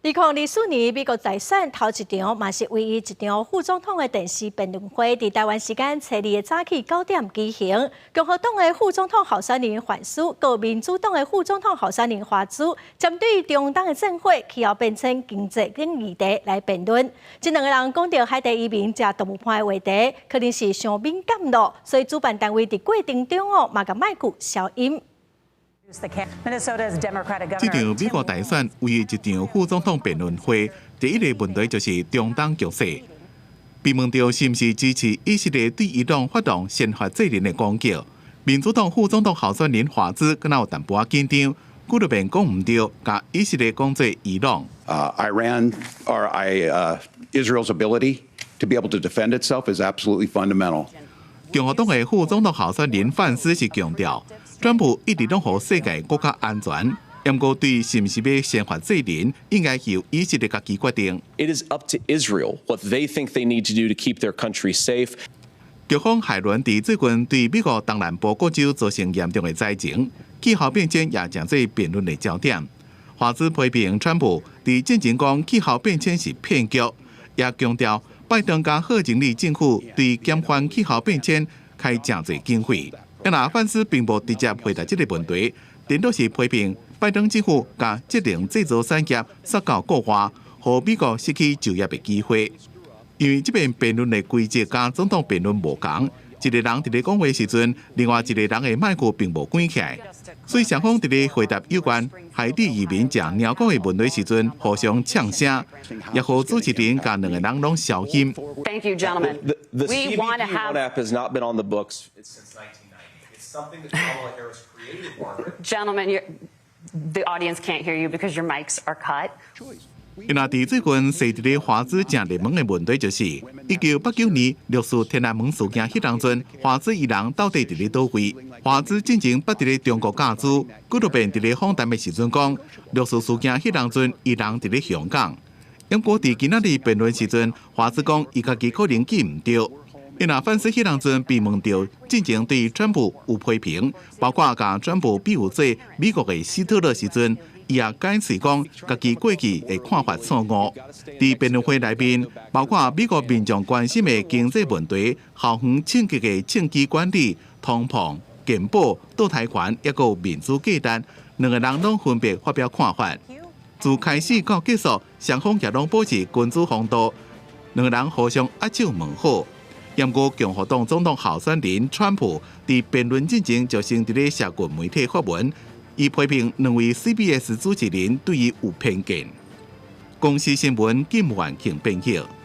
2024年美國大選頭一場，嘛是唯一一場副總統的電視辯論會，佇台灣時間初二的早起9點舉行。共和黨的副總統候選人范斯，佮民主黨的副總統候選人華茲，針對中東的戰火、氣候變遷、經濟等議題來辯論。這兩個人講著海地移民食動物盤的話題，可能是傷敏感囉，所以主辦單位佇過程中哦，嘛共麥克消音。這場美國大選唯一一場副總統辯論會，第一个問題就是中東局勢。被問著是毋是支持以色列對伊朗發動先發制人的攻擊，民主黨副總統候選人華茲敢若有淡薄仔緊張，幾落遍講毋著，共以色列講做伊朗。 Iran or Israel's ability to be able to defend itself is absolutely fundamental. 共和黨的副總統候選人范斯是強調，川普一直攏予世界閣較安全，毋過對是毋是欲先發制人，應該由以色列家己決定。 It is up to Israel what they think they need to do to keep their country safe. 颶風海倫佇最近對美國東南部各州造成嚴重的災情，氣候變遷也成做辯論的焦點。華茲批評川普佇進前講氣候變遷是騙局，也強調拜登佮賀錦麗政府對減緩氣候變遷開誠濟經費。但范斯並無直接回答這个問題，顛倒是批評拜登政府共節能製造產業殺到國外，予美國失去就業的機會。因為這遍辯論的規則佮總統辯論無仝，一个人佇咧講話時陣，另外一个人的麥克並無關起來，所以雙方佇咧回答有關海地移民食貓狗的問題時陣，互相嗆聲，也予主持人共兩个人攏消音。 Thank you, gentlemen. The We want to CBP have One App has not been on the books since 1990. It's something that Kamala Harris created, Margaret. Gentlemen, the audience can't hear you because your mics are cut. 因為佇最近踅佇咧華茲誠熱門的問題就是，1989年六四天安門事件彼當陣，華茲伊人到底佇咧佗位？華茲進前捌佇咧中國教書，幾落遍佇咧訪談的時陣講，六四事件彼當陣伊人佇咧香港。毋過佇今仔日辯論時陣，華茲講伊家己可能記毋著。伊若范斯彼當陣被問著進前對川普有批評，包括共川普比喻做美國的希特勒時陣，伊也解釋講家己過去的看法錯誤。佇辯論會內面，包括美國民眾關心的經濟問題、校園銃擊的銃器管理、通膨、健保、墮胎權，抑閣民主價值，兩个人攏分別發表看法。自開始到結束，雙方也攏保持君子風度，兩个人互相握手問好。毋過共和黨總統候選人川普佇辯論進前就先佇咧社群媒體發文，伊批評兩位 CBS 主持人對伊有偏見。公視新聞金萬慶編譯。